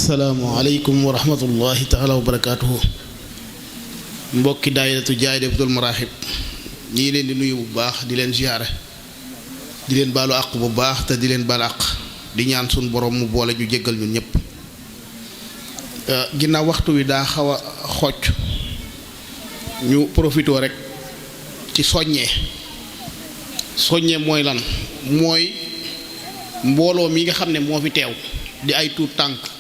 asalaamualeykum wa rahmatullahi taala wa barakaatuhu. mbokki daayiratu Jaalibatul Maraaxib ñi ngi leen di nuyu bu baax di leen ziyaare di leen baalu àq bu baax te di leen baal àq di ñaan suñu borom mu boole ñu jéggal ñun ñëpp. ginnaaw waxtu wi daa xaw a xocc ñu profitoo rek ci soññee mooy lan mooy mbooloo mi nga xam ne moo fi teew di ay tuut tànk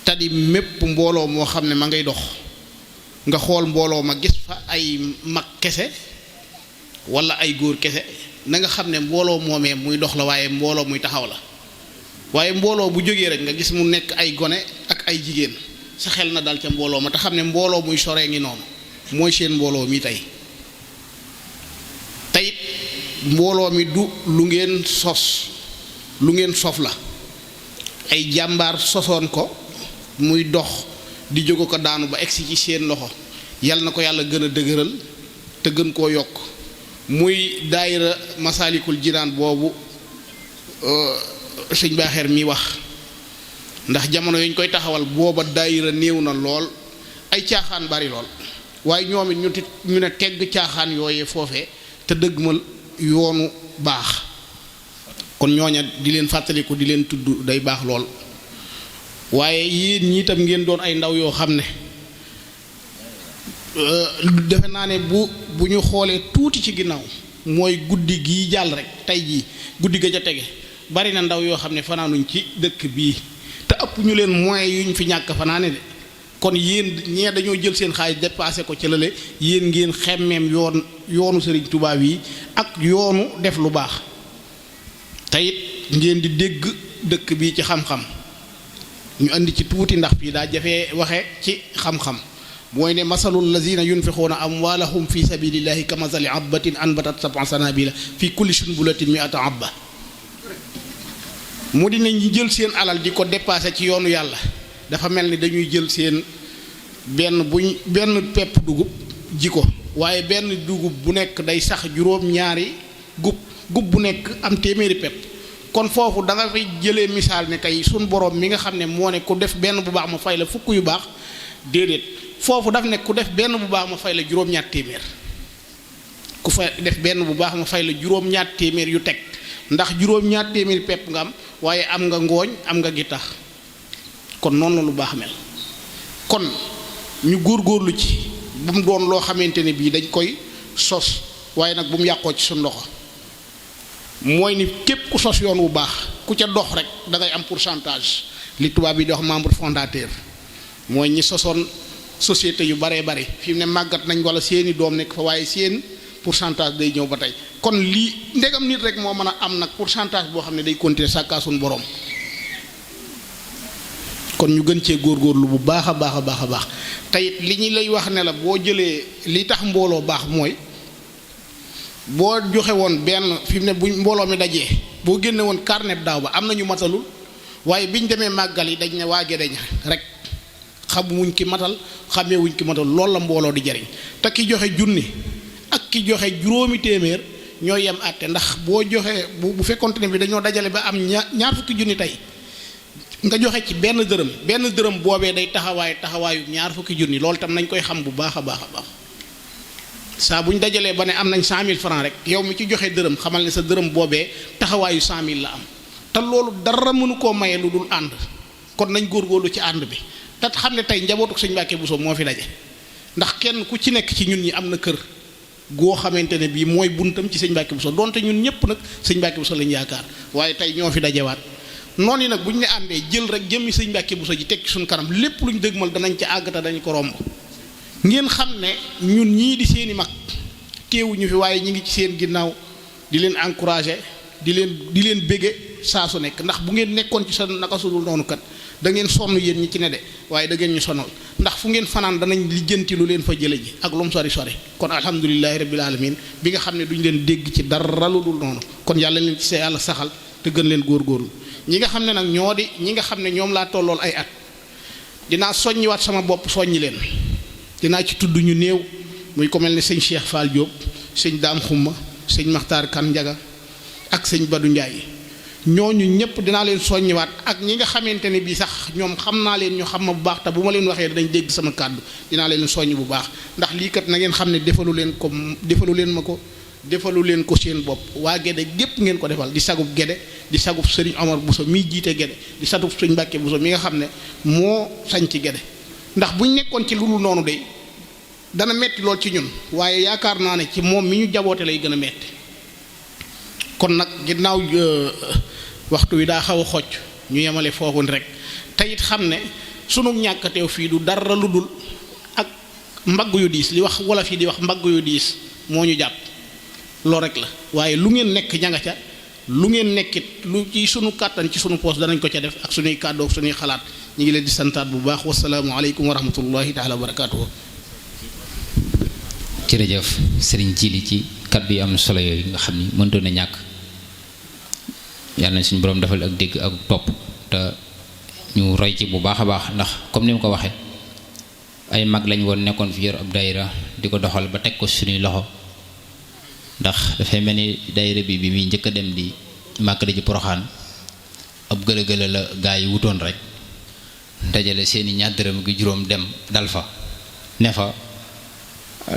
te di mépp mbooloo moo xam ne ma ngay dox nga xool mbooloo ma gis fa ay mag kese walla ay góor kese na nga xam ne mbooloo moomee muy dox la waaye mbooloo muy taxaw la waaye mbooloo bu jógee rek nga gis mu nekk ay gone ak ay jigéen sa xel na dal ca mbooloo ma te xam ne mbooloo muy soree ngi noonu mooy seen mbooloo mi tey mbooloo mi du lu ngeen sos lu ngeen sof la ay jàmbaar sosoon ko muy dox di jóge ko daanu ba egsi ci seen loxo yal na ko yàlla gën a dëgëral te gën koo yokk muy daayira Masaalikul Jinaan boobu sëñ Baaxeer mi wax ndax jamono yi ñu koy taxawal booba daayira néew na lool ay caaxaan bari lool waaye ñoom it ñu ne tegg caaxaan yooyee foofee te dëggmal yoonu baax kon ñooña di leen fàttaliku di leen tudd day baax lool waaye yéen ñi itam ngeen doon ay ndaw yoo xam ne defe naa ne bu ñu xoolee tuuti ci ginnaaw mooy guddi gii jàll rek tey jii guddi ga ca tege bari na ndaw yoo xam ne fanaanuñ ci dëkk bii te ëpp ñu leen moyens yuñ fi ñàkk fanaane de kon yéen ñee dañoo jël seen xaalis dépassé ko ci lale yéen ngeen xemmeem yoonu Sëriñ Tuubaa yi ak yoonu def lu baax te it ngeen di dégg dëkk bi ci xam-xam ñu andi ci tuuti ndax fii daa jafee waxe ci xam-xam mooy ne masalul lazina yunfiquuna amwaalahum fi sabilillahi ka masali abbatin anbatat sab'a sanabila fi kulli sunbulatin mi'ata abba mu di ne ñu jël seen alal di ko dépassé ci yoonu yàlla dafa mel ni dañuy jël seen benn pepp dugub ji ko waaye benn dugub bu nekk day sax juróom-ñaari gub bu nekk am téeméeri pepp kon foofu da nga fay jëlee misaal ne tey suñ borom mi nga xam ne moo ne ku def benn bu baax ma fay la fukk yu baax déedéet foofu daf ne ku def benn bu baax ma fay la juróom-ñaar téeméer ku fa def benn bu baax ma fay la juróom-ñaar téeméer yu teg ndax juróom-ñaar téeméeri pepp nga am waaye am nga ngooñ am nga gittax kon noonu la lu baax mel kon ñu góorgóorlu ci bu mu doon loo xamante ne bii dañ koy sos waaye nag bu mu yàqoo ci suñu loxo mooy ni képp ku sos yoon wu baax ku ca dox rek da ngay am pourcentage li tubaab yi di wax membre fondateur mooy ñi sosoon société yu baree bare fi mu ne màggat nañ wala seeni doom nekk fa waaye seen pourcentage day ñëw ba tey kon lii ndegam nit rek moo mën a am nag pourcentage boo xam ne day continuer sàkkaa suñu borom kon ñu gën cee góorgóorlu bu baax a baax a baax a baax tey li ñu lay wax ne la boo jëlee li tax mbooloo baax mooy boo joxe woon benn fi mu ne bu mbooloo mi dajee boo génne woon carnet daaw ba am na ñu matalul waaye biñ demee màggal yi dañ ne waage dañ rek xamuñ ki matal xamewuñ ki matal loolu la mbooloo di jariñ te ki joxe junni ak ki joxe juróomi téeméer ñoo yem àtte ndax boo joxe bu fekkonte ne bi dañoo dajale ba am ñaar fukki junni tey nga joxe ci benn dërëm boobee day taxawaayu ñaar fukki junni loolu tam nañ koy xam bu baax a baax a baax saa bu ñu dajalee ba ne am nañ 100 000 francs rek yow mi ci joxe dërëm xamal ne sa dërëm boobee taxawaayu 100 000 la am te loolu dara mënu koo maye lu dul ànd kon nañ góorgóorlu ci ànd bi te xam ne tey njabootu sëñ Mbàkke Buso moo fi daje ndax kenn ku ci nekk ci ñun ñi am na kër goo xamante ne bii mooy buntam ci sëñ Mbàkke Buso donte ñun ñëpp nag sëñ Mbàkke Buso lañ yaakaar waaye tey ñoo fi dajewaat noonu yi nag bu ñu ne àndee jël rek jëmmi sëñ Mbàkke Buso ji teg ci suñu kanam lépp lu ñu dëgmal danañ ca àgg te dañ ko romb ngeen xam ne ñun ñii di seeni mag teewuñu fi waaye ñi ngi ci seen ginnaaw di leen encourager di leen bége saa su nekk ndax bu ngeen nekkoon ci sa naka sudul noonu kat da ngeen sonn yéen ñi ci ne de waaye da ngeen ñu sonal ndax fu ngeen fanaan danañ lijjanti lu leen fa jële ji ak lu mu sori kon alhamdulilahi rabbil alamin bi nga xam ne duñ leen dégg ci dara lu dul noonu kon yàlla leen ci yàlla saxal te gën leen góorgóorlu ñi nga xam ne nag ñoo di ñi nga xam ne ñoom laa tollool ay at dinaa soññiwaat sama bopp soññi leen dinaa ci tudd ñu néew muy ko mel ne sëñ Cheikh Fall Diop sëñ Daam Xumma sëñ Maxtaar Kan Njaga ak sëñ Badu Njaay ñooñu ñëpp dinaa leen soññiwaat ak ñi nga xamante ne bii sax ñoom xam naa leen ñu xam ma bu baax te bu ma leen waxee dañ dégg sama kàddu dinaa leen soññ bu baax ndax lii kat na ngeen xam ne defalu leen ma ko defalu leen ko seen bopp waa Gédé gépp ngeen ko defal di sagub Gédé di sagub Serigne Omar Bousso miy jiite Gédé di sagub Serigne Mbacke Bousso mi nga xam ne moo sañ ci Gédé ndax buñ nekkoon ci lu dul noonu de dana metti lool ci ñun waaye yaakaar naa ne ci moom mi ñu jaboote lay gën a metti kon nag ginnaaw waxtu wi daa xaw a xocc ñu yemale foofu rek te it xam ne sunu ñàkk teew fii du dara lu dul ak mbagg yu diis li wax wolof yi di wax mbagg yu diis moo ñu jàpp loolu rek la waaye lu ngeen nekk ñanga ca lu ngeen nekkit lu ci sunu kàttan ci sunu poos danañ ko ca def ak sunuy kàddoog sunuy xalaat ñu ngi leen di santaat bu baax wasalaamu aleykum wa rahmatullahi taala wa barakaatuhu. jërëjëf sëriñ Jili ci kàddu yi am solo yooyu nga xam ni mëntoon na ñàkk yàlla na suñu borom defal ak dégg ak topp te ñu roy ci bu baax a baax ndax comme ni mu ko waxee ay mag lañ woon nekkoon fi yor ab daayira di ko doxal ba teg ko suñuy loxo ndax dafay mel ni daayira bi muy njëkk a dem di màkk ji Poroxaan ab gëlë-gëlë la gaa yi wutoon rek dajale seeni ñaar dërëm gi juróom dem dal fa ne fa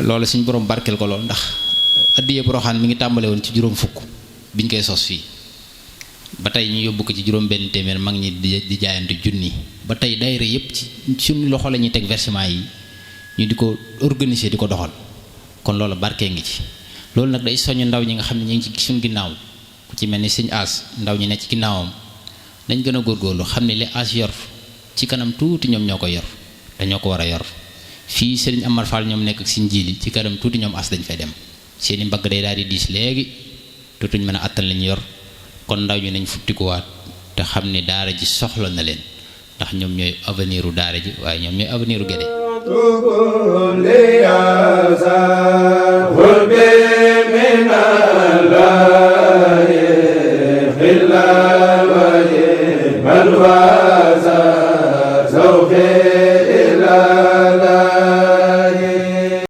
loolu suñu borom barkeel ko lool ndax addiyee Poroxaan mi ngi tàmbale woon ci juróom fukk biñ koy sos fii ba tey ñu yóbbu ko ci juróom benn téeméer mag ñi di jaayante junni ba tey daayira yépp ci suñu loxo la ñuy teg versement yi ñu di ko organiser di ko doxal kon loolu barkee ngi ci loolu nag day soññ ndaw ñi nga xam ne ñu ngi ci suñu ginnaaw ku ci mel ni sëñ As ndaw ñi ne ci ginnaawam dañ gën a góorgóorlu xam ne li As yor ci kanam tuuti ñoom ñoo ko yor dañoo ko war a yor fii Serigne Amar Fall ñoom nekk ak Serigne Jili ci kanam tuuti ñoom As dañ fay dem seeni mbagg day daal di diis léegi tuutuñ mën a attan lañu yor kon ndaw ñi nañ futtikuwaat te xam ne daara ji soxla na leen ndax ñoom ñooy avenir u daara ji waaye ñoom ñooy avenir u Gédé wa